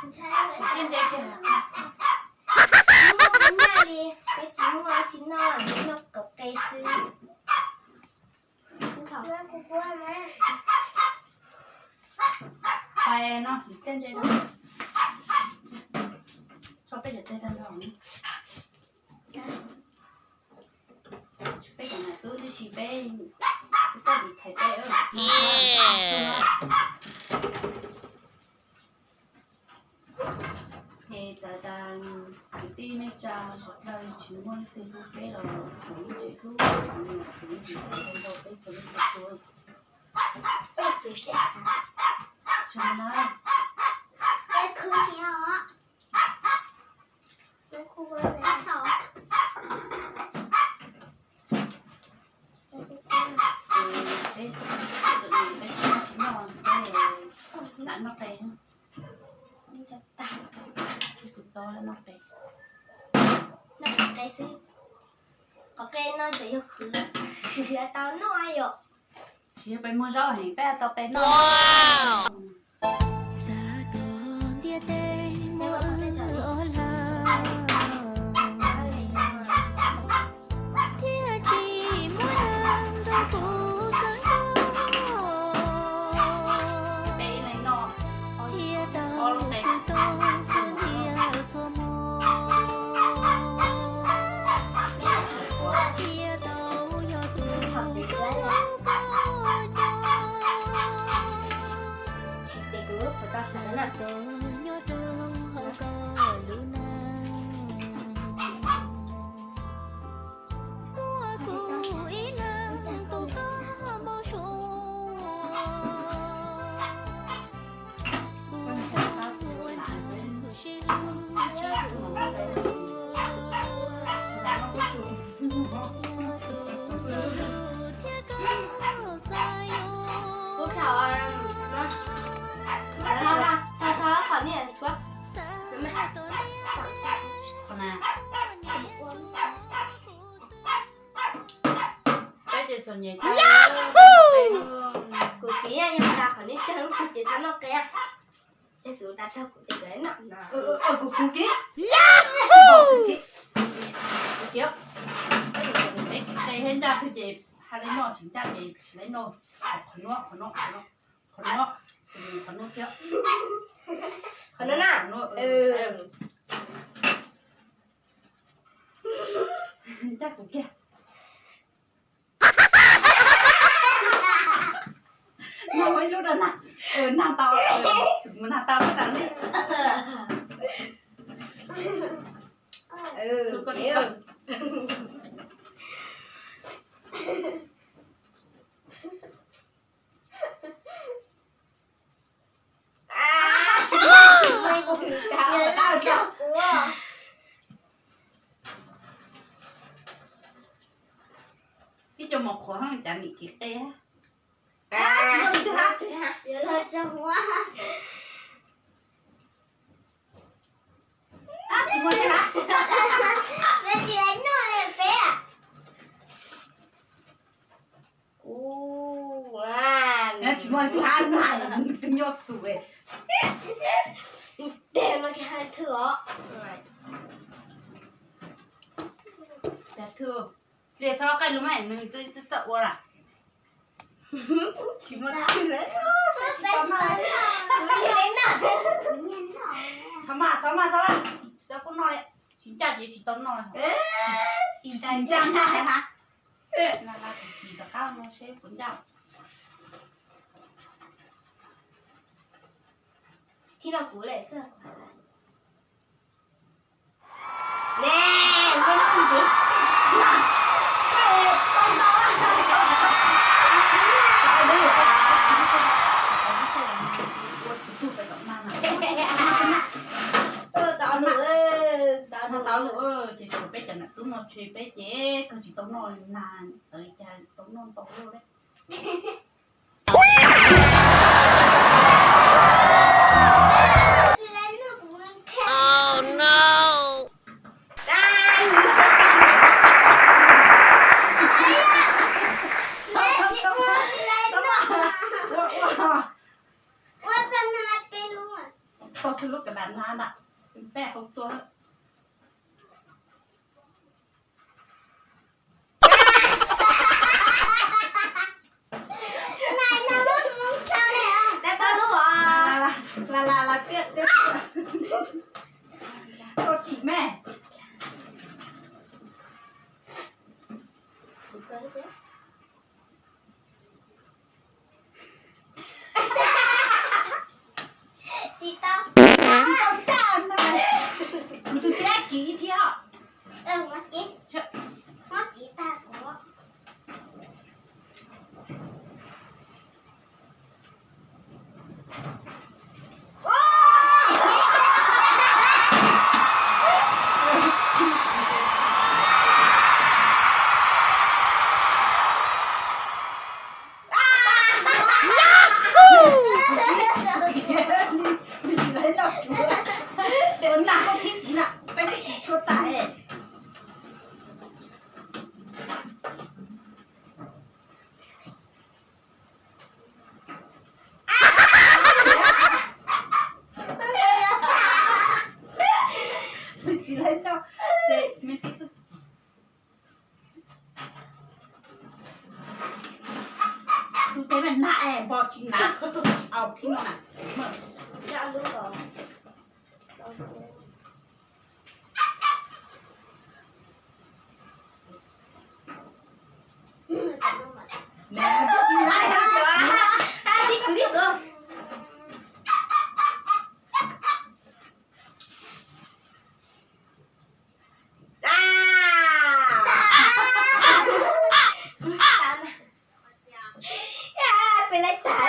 Ntshai ntse kiag. Nyaj li, peb tsis muaj tsis noj, noj qos qe xwb. Pais no, ntse no. Tso peb cov tes tag nrho. Peb cov nam tub tib si peb, peb coj tiv thaiv peb. Es txawm tas kwv tij neej tsa sawv daws tsis muaj leej twg hlub peb los thov Vajtswv hlub, thov Vajtswv hlub peb txhua leej txhua tus. Tsis na. Peb tsis noj, peb lam noj qe. Kuv txob noj qe. Noj qe xwb. Qos qe no tseem yog khwv, khwv tau noj yom. Tsis yog peb muag zaub heev peb tau qe noj. Xav tuav ntiaj teb muaj wb ob leeg, thiaj tsis muaj neeg nrog kuv txhawb ntuj, thiaj tau kuv tau txhua niaj txhua hmo, thiaj tau yog tus koj koj coj, xav tau nyob rau hauv koj lub neej. Tuaj kuv ib leeg tus koj npau suav, kuv tau ua neeg sib hlub tsis hlub, yog tus koj hlub thiab koj xav yuav. Peb ces txom nyem. Kuv kiv, yog tas qhov nej cog lub kug ces txhob noj qe. Yog xub tas txog kuv ces kuv noj no. Kuv, kuv kiv. Kuv kiv. Peb ces txom nyem, peb kiv qe thiab ncaj twg ces hais li no, tsis ncaj ces tsis li no. Qhov no, qhov no, qhov no, qhov no, qhov no thiab. Qhov no na. Ncaj kuv kiag. Nag ua ib lub rau nag, nag tau, mus nag tau tas li. Ib co mos qhuav hab cas nim kiv qe. Kuv, tsis muaj leej twg hab, nyob xus. Tes no ces hais thwj os. Thwj, tsis txhob qaij lug mas nws twb txawj ua lawm. Tsis muaj leej twg li. Txhob mas, txhob mas, txhob mas, tsis tau kuj noj li. Tsis ncaj ces tsis tau noj li. Tsis ncaj noj li hab. Tsis rov qab no seb puas ncaj. Thib no kuv li. Ne, muaj ntsis. Tau lus, ces tshuav peb cov nam tub no tseg peb ces kawg tsis tau noj li na, tau li cas tau noj ntau li. Tau Lub ka dam na dam, peb hau tua. Tab tau lub os. Las las las tiaj tiaj. Koj chim me. Tsis tau. Kuv tus tib kiv ib thiab os. Muab kiv tag kuv. Ua nas koj thib kiv na, peb thib kiv tshuav tas. Tsis laib noj, ces me tib tug, tus teb me na es npo tsis na, au khib no na. Tib kuv tib kuv.